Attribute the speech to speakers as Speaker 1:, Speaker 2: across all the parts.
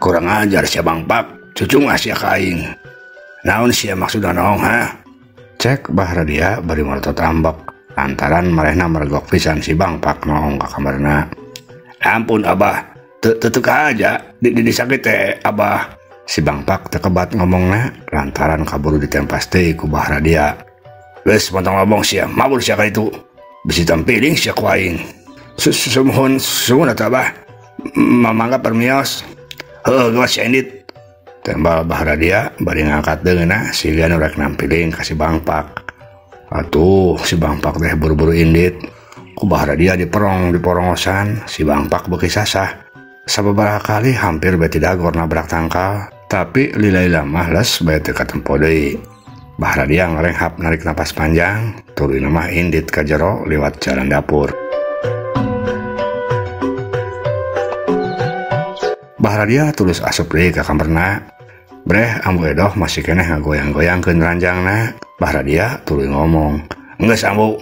Speaker 1: Kurang ajar sia Bangpak, cucungah sia ka aing. Naon sia maksudna noong ha? Cek Bah Radia bari morotot ambek lantaran marehna mergok pisan si Bangpak noong ka kamarna. Ampun Abah, teu teu aja di sakit teh Abah. Si Bangpak teu kebat ngomongna lantaran kaburu ditempas deui ku Bah Radia. Geus montong lobong sia, mabur sia ka ditu. Bisi tampiling sia ku aing. Sumuhun sumuhun atuh Abah. Mangga permios. Heuh geus sia indit. Tembal Bah Radia bari ngangkat deungeunna siga nu rek nampiling ka si Bangpak. Atuh si Bangpak teh buru-buru indit. Ku Bah Radia diperong diporongosan, si Bangpak beuki sasah. Sababaraha kali hampir bae tidagor nabrak tangkal, tapi lila-lila mah les bae teu katempo deui. Bah Radia ngarenghap narik napas panjang, tuluy mah indit ka jero liwat jalan dapur. Bah Radia tulus asup deui ka kamarna. Breh Ambu Edoh masih keneh ngagoyang-goyangkeun ranjangna. Bah Radia tuluy ngomong, "Geus Ambu,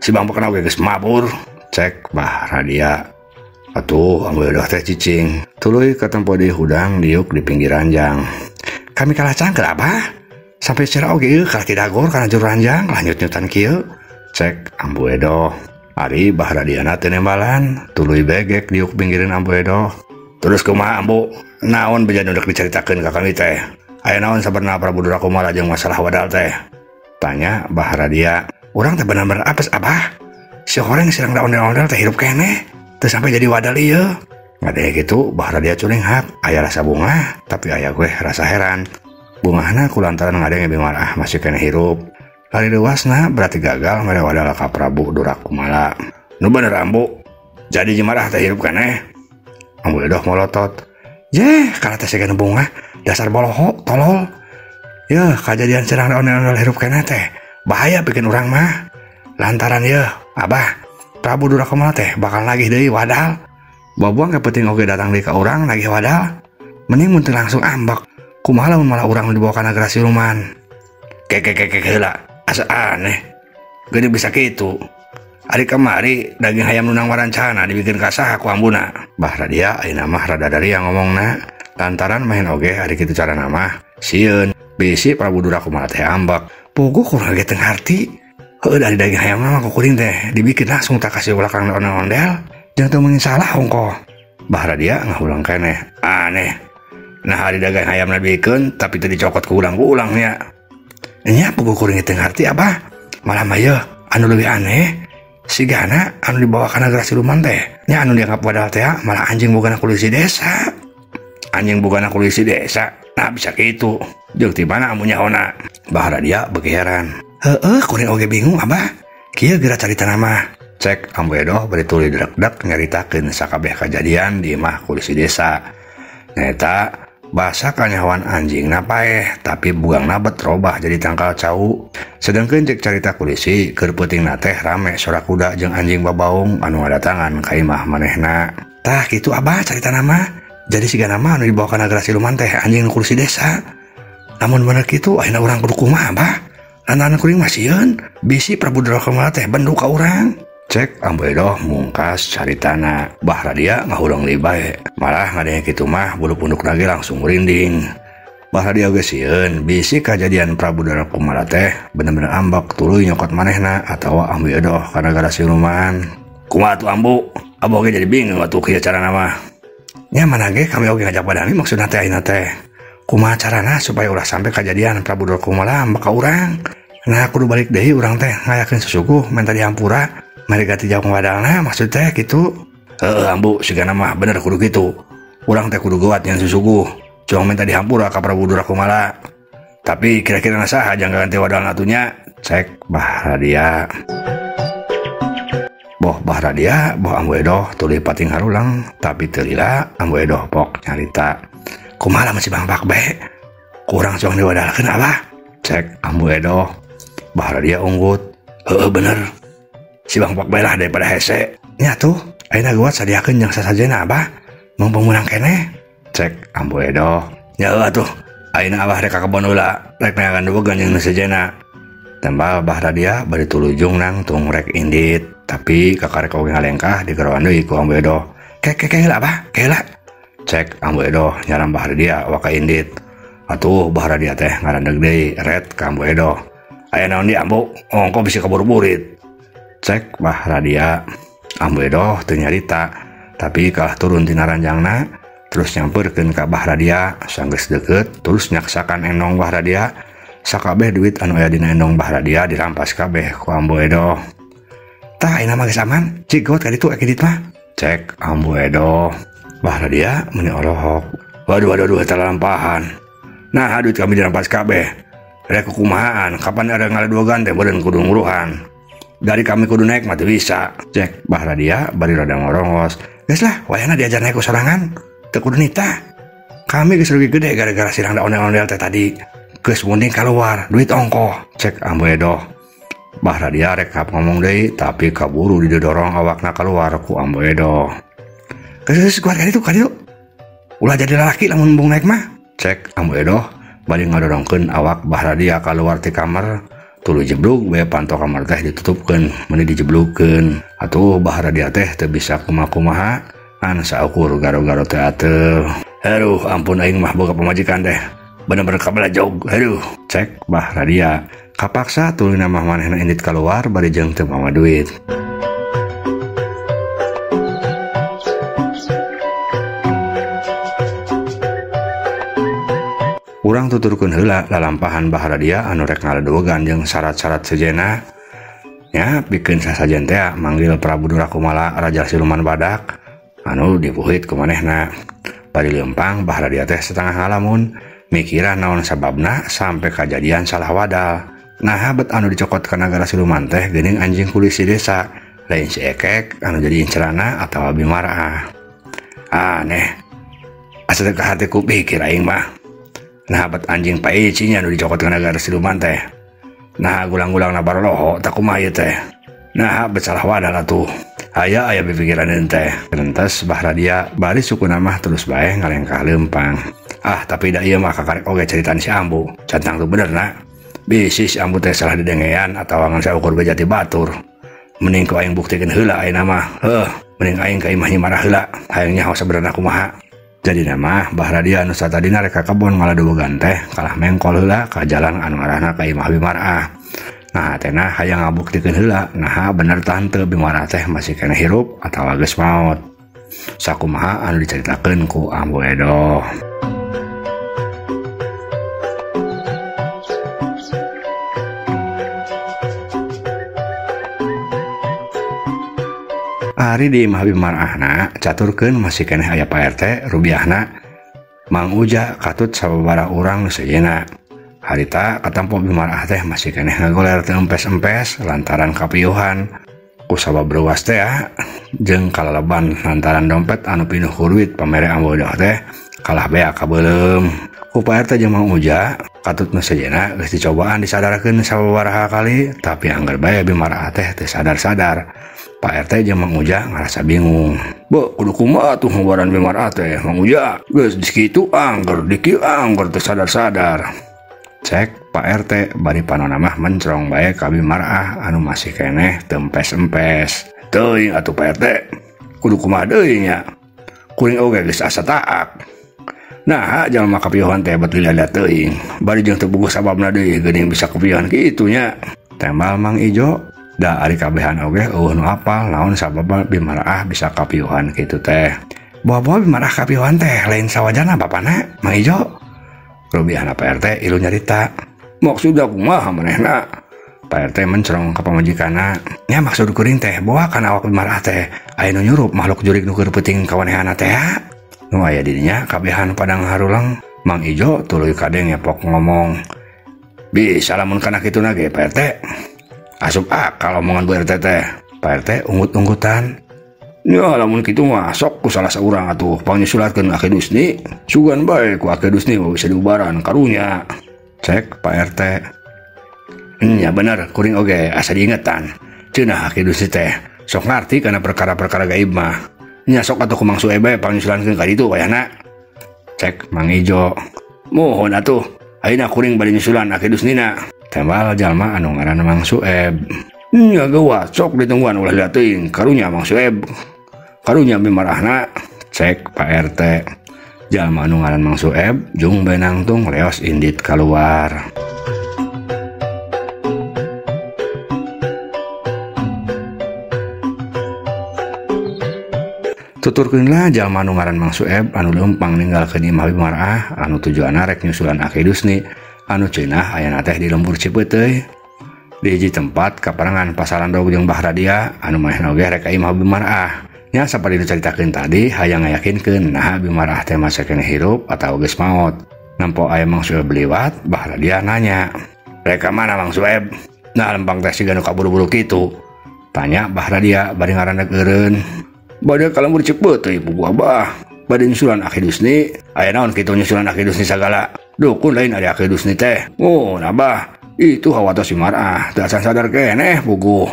Speaker 1: si Bangpak oge geus mabur." Cek Bah Radia. Atuh Ambu Edoh teh cicing, tuluy katempo deui hudang diuk di pinggir ranjang. Kami kalah cangkel Abah. Sampai cara oge ieu kalah tidagor kana jero ranjang lanjut nyutan kieu. Cek Ambu Edoh. Ari Bah Radiana teu nembalan, tuluy begek diuk pinggireun Ambu Edoh. Terus kumaha Ambu? Naon beja nu dek dicaritakeun ka kami teh? Aya naon sabenerna Prabu Durakumala jeung masalah wadal teh? Tanya Bah Radia. Urang teh bener-bener apes Abah. Si horeng sirang da ondel-ondel teh hirup keneh, teu sampai jadi wadal ieu. Ngadenge kitu Bah Radia curinghak, aya rasa bungah, tapi aya gue rasa heran. Bungahna kulantaran ngadenge Bimarah masih keneh hirup. Lari leuwasna berarti gagal mere wadal ka Prabu Durakumala. Nu bener Ambu, jadi Jimarah teh hirup keneh. Ambu Edoh molotot. Yeh, kana teh siga bungah, dasar boloho, tolol. Yeuh, kajadian serang ondel-ondel hirup keneh teh bahaya bikin urang mah. Lantaran yeuh, Abah, Prabu Durakumala teh bakal nagih deui wadal. Babuang ke penting oge datang deui ka urang nagih wadal. Mending mun teu langsung ambek. Kumaha lamun malah urang dibawa ka nagara siluman. Ke ke ke ke heula, asa aneh. Geuning bisa kitu. Ari kamari daging hayam nu nang warancana dibikin ka saha ku ambuna. Bah Radia ayeuna mah rada dari yang ngomongna. Lantaran main oge ari kitu carana mah sieun bisi Prabu Durakumala teh ambek. Puguh kurang ge teu ngarti. Heueuh dari daging hayam mah ku kuring teh dibikin langsung tak kasih belakang ondel-ondel. Jangan teu meungin salah ongkoh. Bah Radia ngahulang keneh. Aneh. Nah ari daging hayam dibikeun tapi teu dicokot ku ulang-ulang nya. Nya puguh kuring teu ngarti Abah. Malah mah yeuh anu leuwih aneh sigana anu dibawa ka nagara siluman teh nya anu dianggap wadal teh malah anjing bogana kulisi desa. Anjing bogana kulisi desa. Nah bisa kitu. Jeung ti mana amun nyaona? Bah Radia beuki heran. Heueuh kuring oge bingung Abah. Kieu geura caritana mah. Cek Ambu Edoh bari tuluy deg-deg nyaritakeun sakabeh kajadian di imah kulisi desa. Nyaeta basa kanyahoan anjingna paeh tapi bugangna bet robah jadi tangkal cau. Sedangkeun cek carita kulisi keur peutingna teh rame sora kuda jeung anjing babaung anu ngadatangan ka imah manehna. Tah kitu Abah caritana mah. Jadi sigana mah anu dibawa ka nagara siluman teh anjing nu kulisi desa. Lamun bener kitu ayeuna urang kudu kumaha Abah? Lantaran kuring mah sieun bisi Prabu Durakumala teh bendu ka urang. Cek Ambu Edoh mungkas caritana. Bah Radia ngahuleng deui bae. Malah ngadenge kitu mah bulu punduk lagi langsung merinding. Bah Radia oge sieun bisi kajadian Prabu Durakumala teh bener-bener ambek tuluy nyokot manehna atawa Ambu Edoh ka nagara siluman. Kumaha tuh Ambu? Ambu oge jadi bingung atuh kieu carana mah. Nya mana ge kami oge ngajak badami maksudna teh ayeuna teh. Kumaha carana supaya ulah sampai kajadian Prabu Durakumala ambek ka urang. Nah kudu balik deui urang teh ngayakeun susuguh minta dihampura. Mari ganti jauh wadalna maksud teh gitu. Heeh Ambu sigana mah bener kudu kitu. Urang teh kudu geuat nyan susuguh. Cuang minta dihampura ka Prabu Durakumala. Tapi kira-kira saha jang ganti wadalna atuh nya? Cek Bah Radia. Boh Bah Radia, boh Ambu Edoh tuluy pating harulang, tapi teu lila Ambu Edoh pok nyarita. Kumaha lamun si Bangpak bae? Kurang cuang diwadalkeun Abah? Cek Ambu Edoh. Bah Radia unggut. Heeh bener. Si Bangpak bae lah daripada hese. Nya tuh, ayeuna geuat sadiakeun jang sasajena Abah. Mumpung meunang keneh. Cek Ambu Edoh. Nya heuh atuh. Ayeuna Abah rek ka kebon heula, rek neangan duwegan jeung nu sejena. Tembal Bah Radia bari tulujung nangtung rek indit, tapi kakarek oge ngalengkah digeroan deui ku Ambu Edoh. Ke ke ke heula Abah, ke heula. Cek Ambu Edoh nyaram Bahradia waka indit. Atuh Bahradia teh ngarandeg deui ret ka Ambu Edoh. Aya naon di Ambu? Ongko bisa kabur-burit. Cek Bahradia. Ambu Edoh teu nyarita, tapi kalah turun tina ranjangna terus nyamperkeun ka Bahradia. Sanggeus deukeut terus nyaksakan endong Bahradia. Sakabeh duit anu aya dina endong Bahradia dirampas kabeh ku Ambu Edoh. Tah ayeuna mah geus aman, cik gawat ka ditu ek indit mah. Cek Ambu Edoh. Bahradia meni olohok. Waduh waduh waduh eta lalampahan. Nah duit kami dirampas kabeh. Rek kukumahaan, kapan ada ngaladuagan teh beureun kudu nguruhan. Dari kami kudu naik mah teu bisa. Cek Bahradia bari rada ngorongos. Geus lah, wayahna diajar naik ku sorangan. Teu kudu nita. Kami geus rugi gede gara-gara si rangda ondel-ondel teh tadi. Geus munding keluar, duit ongkoh. Cek Ambu Edoh. Bahradia rek ngomong deui, tapi kaburu didorong awakna keluar ku Ambu Edoh. Geus kuat ka ditu ka ditu. Ulah jadi lalaki lamun embung naik mah. Cek Ambu Edoh bari ngadorongkeun awak Bahradia keluar ti kamar. Tuluy jeblug we panto kamar teh ditutupkeun, meuni dijeblugkeun. Atuh Bahradia teh teu bisa kumaha-kumaha, ngan saukur garo-garo teh ateuh. Aduh, ampun aing mah boga pamajikan teh. Bener-bener kabelajog. Aduh, cek Bahradia. Kapaksa tuluy mah manehna indit keluar bari jeung teu mawa duit. Urang tuturkeun heula lalampahan Bahradia anu rek ngaladuegan jeung syarat-syarat sejenna. Nya pikeun sasajen teh manggil Prabu Durakumala raja siluman badak anu dipuhit ku manehna. Bari leumpang Bahradia teh setengah ngalamun mikiran naon sababna sampai kajadian salah wadal. Nah bet anu dicokot ka nagara siluman teh geuning anjing kulisi desa, lain si Ekek anu jadi incerana atawa Bimarah. Aneh. Asa teu kahate ku pikir aing mah. Nah bet anjing paicinya anu dicokot ka nagara siluman teh. Nah gulang-gulang na baroloho tak kumaha ieu teh. Nah bet salah wadal atuh. Aya aya pikiran teh. Rentes Bahradia bari sukuna mah terus bae ngalengkah leumpang. Ah tapi da ieu mah kakarek oge ceritaan si Ambu. Centang tuh bener na. Bisi si Ambu teh salah didengean atawa ngan saukur beja ti batur. Mending ku aing buktikeun heula ayeuna mah. Heuh, mending aing ka imah Nyi Marah heula. Hayang nyaho sabenerna kumaha. Jadi nama Bahradia anu satadina rek ka kebon ngaladuegan teh kalah mengkol heula ka jalan anu arahna ka imah Bimarah. Nah teh hayang ngabuktikeun heula naha bener tante Bimarah teh masih keneh hirup atawa geus maot. Sakumaha anu dicaritakeun ku Ambu Edoh. Ari di imah Bimarahna caturkeun masih keneh aya Pak RT rubiahna Mang Uja katut sababaraha urang nu sejenna. Harita katampo Bimarah teh masih keneh ngagoler teu empes-empes lantaran kapiuhan ku sabab reuas teh jeung kalaleban lantaran dompet anu pinuh ku duit pamere Ambu Edoh teh kalah beak kabeuleum. Ku Pak RT jeung Mang Uja katut nu sejenna geus dicobaan disadarkeun sababaraha kali tapi angger bae Bimarah teh teu sadar-sadar. Pak RT jeung Mang Uja ngarasa bingung. Be, kudu kumaha tuh ngubaran Bimarah teh, Mang Uja? Geus dikitu angger, dikieu angger teu sadar-sadar. Cek Pak RT bari panona mah mencrong bae ka Bimarah anu masih keneh teu empes-empes. Teuing atuh Pak RT, kudu kumaha deui nya? Kuring oge geus asa taak. Nah, jalma kapiuhan teh bet lila teuing. Bari jeung teu puguh sababna deui geuning bisa kapiuhan kitu nya. Tembal Mang Ijo. Da ari kabehan oge eueuh nu apal naon sabab Bimarah bisa kapiuhan kitu teh. Bawa-bawa Bimarah kapiuhan teh lain sawajana bapana Mang Ijo. Rubiahna Pak RT ilu nyarita. Maksudna kumaha manehna? Pak RT mencrong ka pamajikanna. Nya maksud kuring teh bawa kana awak Bimarah teh aya nu nyurup makhluk jurig nu keur peuting kawanehana teh. Nu aya di dinya kabehan padang harulang. Mang Ijo tuluy kadeng ngepok ngomong. Bisa lamun kana kituna ge Pak RT. Asup akal omongan Bu RT teh. Pak RT unggut-unggutan. Ya lamun kitu mah sok ku salah saurang atuh pangnyusulatkeun Aki Dusni. Sugan bae ku Aki Dusni mah bisa diubaran karunya. Cek Pak RT. Nya bener kuring oge asa diingetan. Cenah Aki Dusni teh sok ngarti kana perkara-perkara gaib mah. Nya sok atuh ku Mang Sueb bae pangnyusulankeun ka ditu wayahna. Cek Mang Ijo. Mohon atuh ayeuna kuring bade nyusulan Aki Dusnina. Tembal jalma anu ngaranna Mang Sueb. Nya geuwat sok ditungguan ulah lila teuing karunya Mang Sueb. Karunya Bimarahna. Cek Pak RT. Jalma anu ngaran Mang Sueb jung bae nangtung leos indit kaluar. Tuturkeun lah jalma anu ngaran Mang Sueb anu leumpang ninggalkeun imah Bimarah anu tujuanna rek nyusulan Aki Dusni anu cenah ayana teh di lembur Cipeuteuy. Di hiji tempat kaparengan pasalandog jeung Bah Radia anu manehna oge rek ka imah Bimarah. Nya saperti dicaritakeun tadi hayang ngayakinkeun naha Bimarah teh masih keneh hirup atawa geus maot. Nempo aya Mang Sueb liwat, Bah Radia nanya, "Rek ka mana Mang Sueb?" "Nah lempang teh siga nu kaburu-buru kitu." Tanya Bah Radia bari ngaraneg eureun. "Bade ka lembur Cipeuteuy puguh abah. Bade nyusulan Aki Dusni." "Aya naon kitu nyusulan Aki Dusni sagala? Dukun lain ari Aki Dusni teh." "Oh, abah, itu hawatos Bimarah, teu acan sadar keneh puguh.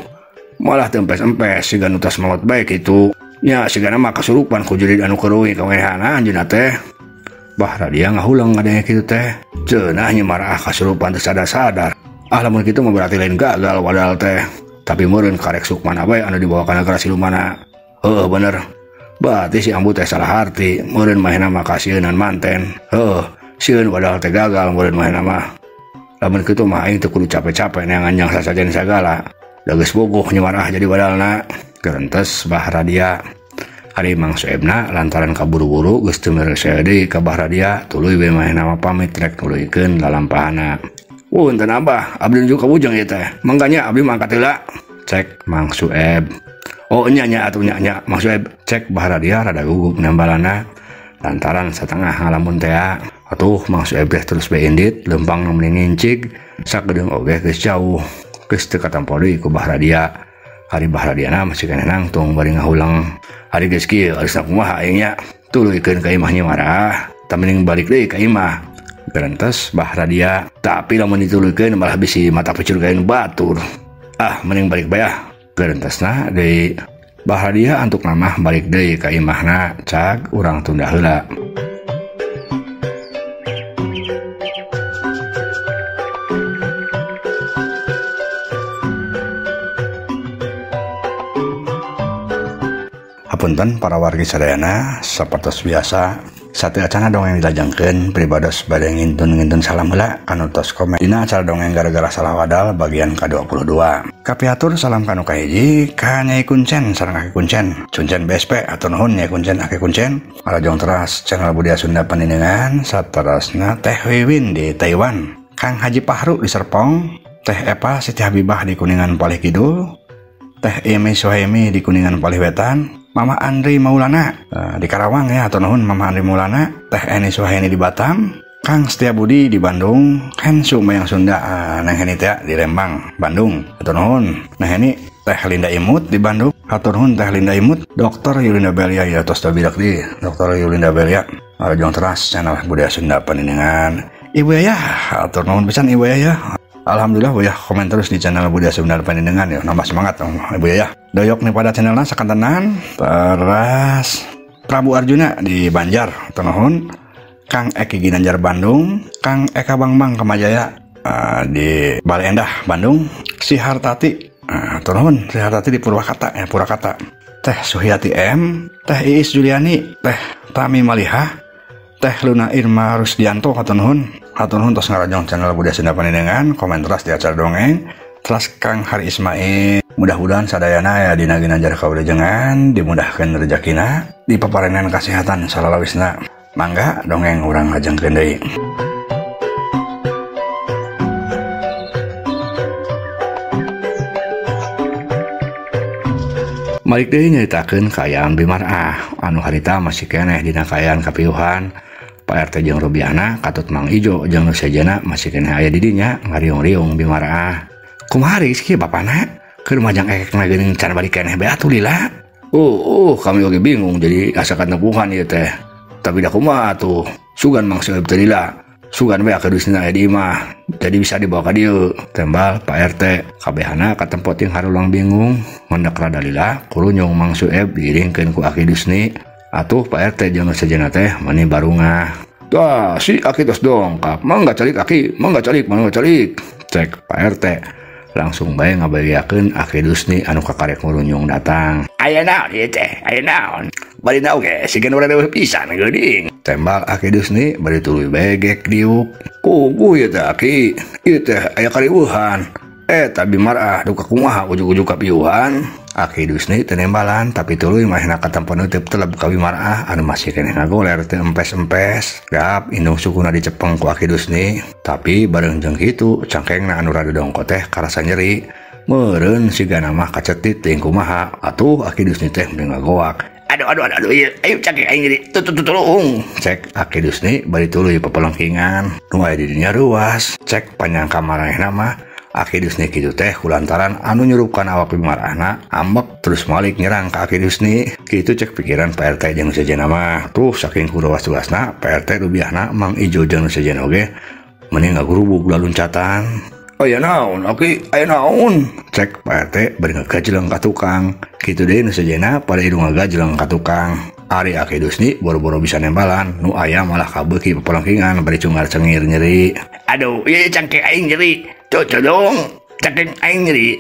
Speaker 1: Malah teu empes-empes siga nu tos maot bae kitu. Nya sigana mah kasurupan ku jurid anu keureuy kawenehana anjeunna teh." Bah Radia ngahuleng ngadenge kitu teh. Cenah Nyi Marah kasurupan teu sadar-sadar. Ah lamun kitu mah berarti lain gagal wadal teh. Tapi meureun karek sukmana bae anu dibawa kana negara silumana. Heuh bener. Berarti si ambu teh salah harti, meureun manehna mah kasieunan manten. Heuh, sieun wadal teh gagal meureun manehna mah. Lamun kitu mah aing teu kudu capek-capek neangan jang sasajen sagala. Da geus bogoh Nyi Marah jadi wadalna. Gerentes Bah Radia. Ari Mang Suebna lantaran kaburu-buru geus teu mere deui ka Bah Radia, tuluy we manehna mah pamit rek nuluykeun lalampahana. "Punten abah, abdi nuju ka bujang ieu teh. Mangga nya abdi mah angkat heula." Cek Mang Sueb. "Oh nya nya atuh nya nya Mang Sueb." Cek Bah Radia rada gugup nembalana lantaran satengah ngalamun tea. Atuh Mang Sueb teh terus bae indit lempang nu meni ngincig sakedeung oge geus jauh. Geus teu katampo deui ku Bah Radia. Ari Bah Radiana masih keneh nangtung bari ngahuleng. Ari geus kieu arisna kumaha aing nya? Tuluykeun ka imah Nyi Marah, tah mending balik deui ka imah. Gerentes Bah Radia, tapi lamun dituluykeun malah bisi mata pecurgaeun batur. Ah mending balik bae ah. Gerentesna deui Bah Radia antuk namah balik deui ka imahna, cag urang tunda heula. Hapunten para wargi sadayana, sapertos biasa sateuacana dongeng dilajengkeun pribados bade ngintun-ngintun salam heula kanu tos komen dina acara dongeng gara-gara salah wadal bagian ka-22. Kapiatur salam kanu kahiji ka Nyai Kuncen sareng Aki Kuncen, Cuncen BSP atur nuhun Nyai Kuncen Aki Kuncen. Arajong teras channel Budaya Sunda Panindingan saterasna Teh Wiwin di Taiwan, Kang Haji Pahru di Serpong, Teh Epa Siti Habibah di Kuningan Palih Kidul, Teh Emi Suhaimi di Kuningan Palih Wetan, Mama Andri Maulana di Karawang ya, atau nuhun Mama Andri Maulana, Teh Eni Suhaini di Batam, Kang Setiabudi di Bandung, Hensu Mayang Sunda Neng Heni teh di Lembang, Bandung, atau nuhun Neng Heni, Teh Linda Imut di Bandung, hatur nuhun Teh Linda Imut, Dokter Yulinda Belia ya tos bidak di Dokter Yulinda Belia, Arjong teras channel Budaya Sunda Panindingan, Ibu Yaya, hatur nuhun pisan Ibu Yaya. Alhamdulillah Bu ya, komen terus di channel Budaya Sunda Panindingan ya, nambah semangat dong Ibu ya. Doyok nih pada channelnya sakantenan. Terus Prabu Arjuna di Banjar, nuhun Kang Eki Ginanjar Bandung, Kang Eka Bangbang Kemajaya di Bale Endah Bandung, Si Hartati, nuhun Si Hartati di Purwakarta ya, Purwakarta. Teh Suhyati M, Teh Iis Juliani, Teh Tami Malihah, Teh Luna Irma Rusdianto, hatur nuhun. Hatur nuhun tos ngarajong channel Budaya Sunda Panindingan, komen terus di acara dongeng. Terus Kang Hari Ismail, mudah-mudahan sadayana ya dina ginanjar kaulijengan, dimudahkeun rezekina, dipaparenan kasehatan salalawisna. Mangga dongeng urang lajengkeun deui. Malik deui nyaritakeun kaayaan Bimarah anu harita masih keneh dina kaayaan kapiuhan. Pak RT jeung Rubiana katut Mang Ijo jeung nu sejenna masih keneh aya di dinya ngariung-riung Bimarah. Kumaha geus kieu bapana? Keur majang ekekna geuning can balik keneh bae atuh lila. Kami oge bingung jadi asa katempuhan ieu teh. Tapi da kumaha atuh? Sugan Mang Sueb teh lila. Sugan bae kadusna aya di imah. Jadi bisa dibawa ka dieu. Tembal Pak RT kabehana katempo ting harulang bingung mendak rada lila kurunyung Mang Sueb diiringkeun ku Aki Dusni. Atuh Pak RT jeung nu sejenna teh mani barungah. Tah si Aki tos dongkap, mangga calik Aki, mangga calik, mangga calik. Cek Pak RT langsung bae ngabagiakeun Aki Dusni anu kakarek ngurunyung datang. Aya naon ieu teh? Aya naon? Bari na oge siga nu rada pisan geuning. Tembal Aki Dusni bari tuluy begek diuk. Kuguh ieu teh Aki, ieu teh aya kariweuhan. Eta Bimarah duka kumaha ujug-ujug kapiuhan. Aki Dusni teu nembalan tapi tuluy mahna katempo neuteub teleb ka Bimarah anu masih keneh ngagoler teu empes-empes. Gap indung sukuna dicepeng ku Aki Dusni, tapi bareng jeung kitu cangkengna anu rada dongko teh karasa nyeri. Meureun sigana mah kacetit teuing kumaha. Atuh Aki Dusni teh meni ngagoak. Aduh aduh aduh aduh ieu ayo cangkeng aing nyeri tutulung. Cek Aki Dusni bari tuluy pepelengkingan. Nu aya di dinya ruas. Cek panyangka maranehna mah Aki Dusni kitu teh kulantaran anu nyurupkan awak Bimarahna ambek terus malik nyerang ka Aki Dusni. Kitu cek pikiran Pak RT jeung nu sejenna mah. Tuh saking kuruas-ruasna Pak RT rubiahna Mang Ijo jeung nu sejen oge meni ngagurubug laluncatan. Aya naon Aki, aya naon? Cek Pak RT bari ngagajleng ka tukang. Kitu deui nu sejenna pada hidung ngagajleng ka tukang. Ari Aki Dusni boro-boro bisa nembalan, nu aya malah kabeuki pepelengkingan bari cungar cengir nyeri. Aduh, ieu cangkeng aing nyeri. Cocodong, cangkeng aing nyeri.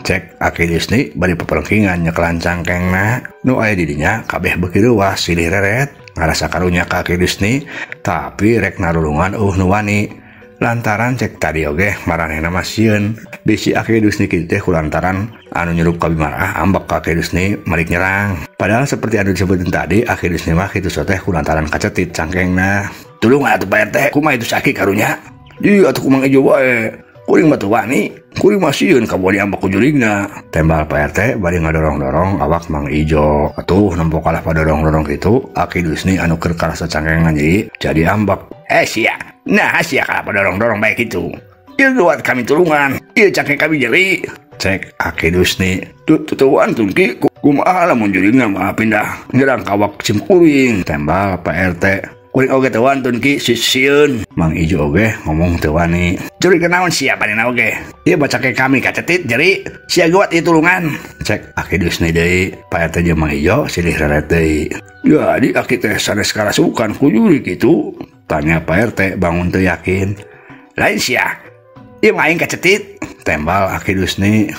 Speaker 1: Cek Aki Dusni bari pepelengkingan nyekelan cangkengna. Nu aya di dinya kabeh beuki reuas silih reret. Ngarasa karunya ka Aki Dusni, tapi rek narulungan eueuh nu wani. Lantaran cek tadi oge maranehna mah sieun. Bisi Aki Dusni kitu teh kulantaran anu nyurup ka Bimarah ambek ka Aki Dusni malik nyerang. Padahal seperti anu disebutin tadi Aki Dusni mah kitu teh kulantaran kacetit cangkengna. Tulungan atuh Pak RT, kumaha itu sakit karunya? Ieu atuh kumang ijo wae. Kuring mah teu wani, kuring mah sieun ka bodi ambek ku juringna. Tembal Pak RT bari ngadorong-dorong awak Mang Ijo. Atuh nempo kalah padorong-dorong kitu, Aki Dusni anu keur karasa cangkengna nyeri jadi ambek. Sia. Nah, sia kalah padorong-dorong bae kitu. Ieu buat kami tulungan, ieu cangkeng kami nyeri. Cek Aki Dusni. Tutuan tun ki, kumaha lamun juringna mah pindah nyerang ka awak sim kuring. Tembal Pak RT. Kuring oge teu wantun ki sisieun. Mang Ijo oge ngomong teu wani. Jurig naon sia panena oge? Ieu baca ke kami kacetit jeri sia geuat ieu tulungan. Cek Aki Dusni deui. Pak RT jeung Mang Ijo silih reret deui. Jadi Aki teh sanes karasukan ku jurig kitu? Tanya Pak RT bangun teu yakin. Lain sia. Ieu mah aing kacetit. Tembal Aki Dusni.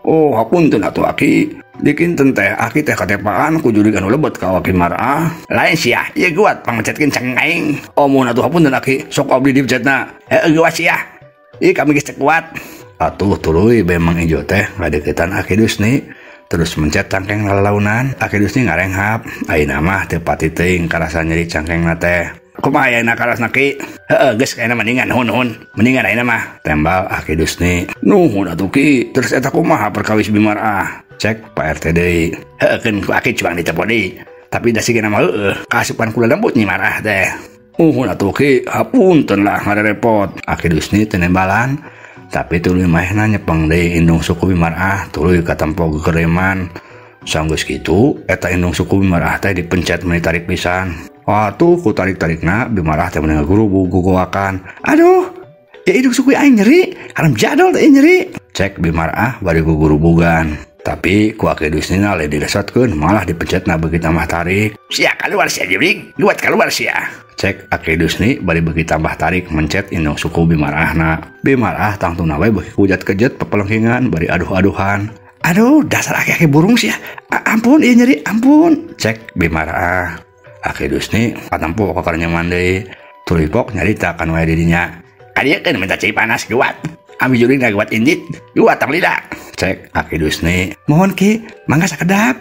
Speaker 1: Oh, hapunten atuh Aki. Dikinten teh Aki teh katepaan ku jurig anu lebet ka awak Bimarah. Lain sia, ieu geuat pangmecetkeun cangkeng aing. Omun atuh hapunten Aki, sok abdi dipecetna. Heueuh geuat sia. Ieu kami geus teu kuat. Atuh tuluy bae Mang Ijo teh ngadeukeutan Aki Dusni terus mencet cangkeng lalaunan. Aki Dusni ngarenghap. Ayeuna mah teu pati teuing karasa nyeri cangkengna teh. Kumaha ayeuna karasna Ki? Heueuh geus ayeuna mendingan hun-hun. Mendingan ayeuna mah. Tembal Aki Dusni. Nuhun atuh Ki, terus eta kumaha perkawis Bimarah? Cek Pak RT deui. Heueuh keun ku Aki cuang ditepo deui. Tapi da sigana mah heueuh, kaasupan kula lembut nyi marah teh. Nuhun atuh Ki, hapunten lah ngarepot. Aki Dusni teu nembalan, tapi tuluy maehna nyepeng deui indung suku Bimarah, tuluy katempo gegereman. Sanggeus kitu, eta indung suku Bimarah teh dipencet meuni tarik pisan. Atuh ku tarik-tarikna Bimarah teh meuni ngagurubug gugoakan. Aduh, ya indung suku aing nyeri, haram jadol teh nyeri. Cek Bimarah bari gugurubugan. Tapi ku Aki Dusni na lain dilesotkeun malah dipencetna beuki tambah tarik. Sia kaluar sia jebrig, luat kaluar sia. Cek Aki Dusni bari beuki tambah tarik mencet indung suku Bimarahna. Bimarah tangtuna we beuki kujat kejet pepelengkingan bari aduh-aduhan. Aduh, dasar aki-aki burung sia. Ampun ieu nyeri, ampun. Cek Bimarah. Aki Dusni katempo kakarnyaman deui. Tuluy pok nyarita kan wae di dinya. Kadieu minta cai panas geuat. Ami juring na geuat indit, geuat tang lila. Cek Aki Dusni. Mohon Ki, mangga sakedap.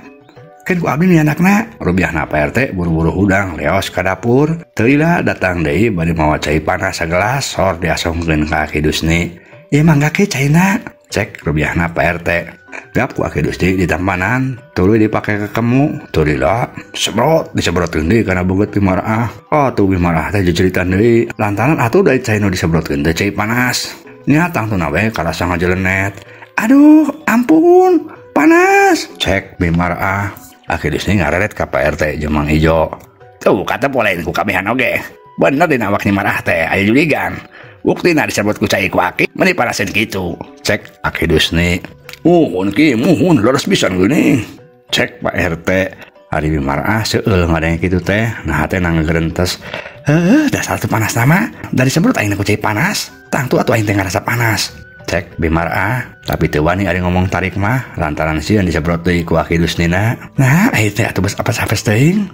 Speaker 1: Keun ku abdi nu anakna. Rubiahna Pak RT buru-buru hudang leos ka dapur. Teu lila datang deui bari mawa cai panas sagelas sor diasongkeun ka Aki Dusni. Ieu mangga Ki caina. Cek rubiahna Pak RT. Gap ku Aki Dusni ditampanan, tuluy dipake kekemu, tuluy lah semprot disemprotkeun deui kana beungeut Bimarah. Oh, tuh Bimarah teh jejeritan deui. Lantaran atuh da cai nu disemprotkeun teh cai panas. Nya tangtuna we karasa ngajelenet. Aduh, ampun, panas. Cek Bimarah. Aki Dusni ngareret ka Pak RT jeung Mang Ijo. Tuh kata polein ku kabehan oge. Bener dina awak Nyimarah teh aya juligan. Buktina disebut ku cai ku Aki meuni parasen kitu. Cek Aki Dusni. Muhun Ki, muhun leres pisan geuning. Cek Pak RT. Ari Bimarah seueul ngadenge kitu teh, nah teh nanggerentes. Heuh, dasar teu panas nama. Dari semprot aing ku cai panas. Tangtu atuh aing teh ngarasa panas. Cek Bimarah tapi teu wani ari ngomong tarik mah lantaran sieun disebrot deui ku Aki Dusnina. Nah ieu teh atuh geus apes-apes teuing.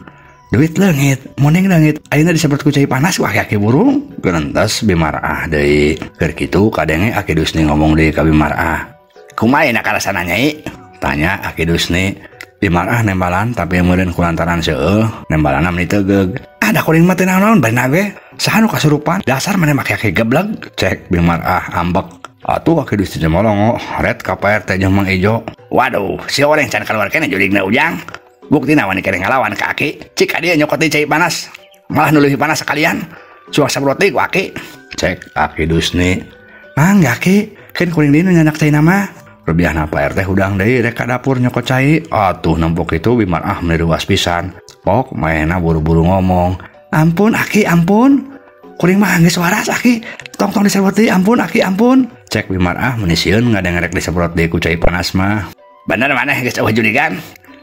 Speaker 1: Duit leungit, munding leungit, ayeuna disebrot ku cai panas ku aki-aki burung. Gerentes Bimarah deui. Keur kitu kadenge Aki Dusni ngomong deui ka Bimarah. Kumaha na karasana nyai? Tanya Aki Dusni. Bimarah nembalan tapi meureun kulantaran seueuh, nembalanna meni tegeug. Ada kuring mah teu naon-naon bari ge. Saha nu kasurupan? Dasar maneh make aki gebleg. Cek Bimarah ambek. Atuh Aki Dusni molongo, ret ka Pak RT jeung Mang Ijo. Waduh, si oreng can kaluar keneh jurig ujang. Buktina wani keneh ngalawan ka aki. Cik ka dieu nyokot deui cai panas. Malah nu leuwih panas sakalian. Suak sabrot deui ku aki. Cek Aki Dusni. Mangga ki, keun kuring deui nu nyandak caina mah. Rubiahna Pak RT hudang deui rek ka dapur nyokot cai. Atuh nempok itu Bimarah meuni ruas pisan. Pok maena buru-buru ngomong. Ampun aki, ampun. Kuring mah geus waras aki. Tong-tong disebrot deui, ampun aki, ampun. Cek Bimarah meuni sieun ngadengerek disebrot deui ku cai panas mah. Bener maneh geus eueuh jurigan?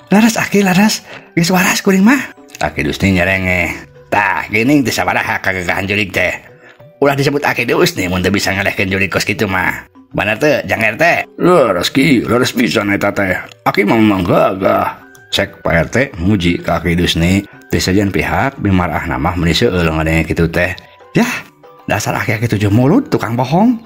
Speaker 1: Laras aki, laras. Geus waras kuring mah. Aki Dusni nyerengeh. Tah, geuning teu sabaraha kagagahan jurig teh. Ulah disebut Aki Dusni mun teu bisa ngalehkeun jurig kos kitu mah. Bener teu, Jang RT? Leres ki, leres pisan eta teh. Aki mah memang gagah. Cek Pak RT muji ka Aki Dusni. Teu sajian pihak Bimarah mah meuni seueul ngadenge kitu teh. Yah, dasar aki-aki tujuh mulut tukang bohong.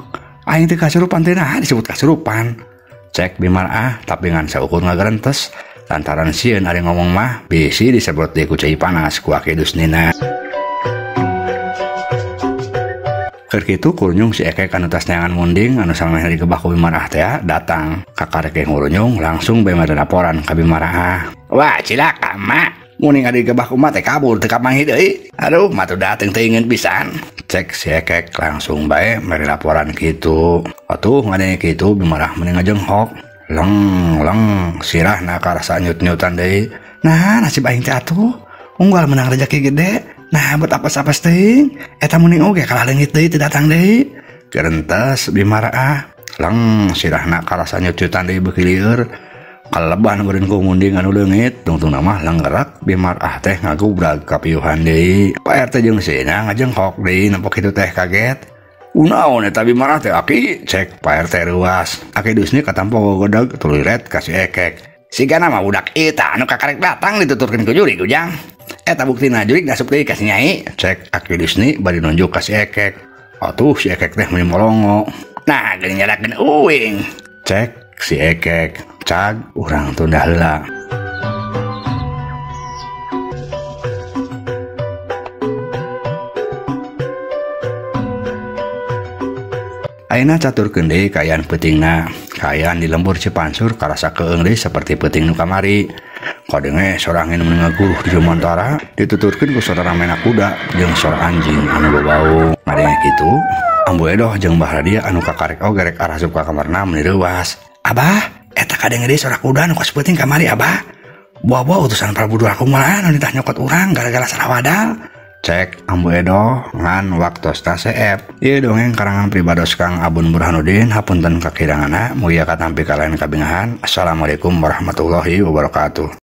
Speaker 1: Aing teu kasurupan teh nah disebut kasurupan. Cek Bimarah tapi ngan saukur ngagerentes lantaran sieun ari ngomong mah bisi disebrot deui ku cai panas ku Aki Dusnina. Keur kitu kurunyung si Ekek anu tas neangan munding anu samemeh digebah ku Bimarah teh datang. Kakarek ngurunyung langsung bae mere laporan ka Bimarah. Wah, cilaka mak. Muning adi gebah ku mah teh kabur teu kapanggih deui. Aduh, mah teu dateng teu ingeun pisan. Cek si Ekek langsung bae mere laporan kitu. Atuh ngadenge kitu Bimarah meni ngajenghok. Leng leng sirahna karasa nyut-nyutan deui. Nah, nasib aing teh atuh unggal menang rejeki gede. Nah, buat apes-apes teuing eta muning oge kalah leungit deui teu datang deui. Gerentes Bimarah. Leng sirahna karasa nyut-nyutan deui beuki lieur. Kaleban meureun ku munding anu leungit, tungtungna mah lenggerak Bimarah teh ngagubrag kapiuhan deui. Pak RT jeung sina ngajengkok deui nempok kitu teh kaget. Kunaon eta Bimarah teh aki? Cek Pak RT ruas. Aki Dusni katampo gogodag tuluy ret ka si Ekek. Sigana mah budak eta anu kakarek datang dituturkeun ku jurig ujang. Eta buktina jurig asup deui ka si Nyai. Cek Aki Dusni bari nunjuk ka si Ekek. Atuh si Ekek teh meuni molongo. Nah, geuning nyalakeun uing. Cek si Ekek. Cag urang tunda heula. Ayeuna caturkeun deui kaayaan peutingna. Kaayaan di lembur Cipansur karasa keung deui saperti peuting nu kamari. Kadenge sorangin meni ngaguruh di jumantara dituturkeun ku sora ramena kuda jeung sora anjing anu bobau. Ngadenge kitu, Ambu Edoh jeung Mbah Radia anu kakarek oge rek arasup ka kamarna meuni reuas. Abah, eta kadenge deui sora kuda nu kos peuting kamari abah. Buah-buah utusan Prabu Durakumala anu nitah nyokot urang gara-gara salah wadal. Cek Ambu Edoh ngan waktosna seep. Ieu dongeng karangan pribados Kang Abun Burhanuddin, hapunten kakiranganna, mugia katampi kalayan kabingahan. Assalamualaikum warahmatullahi wabarakatuh.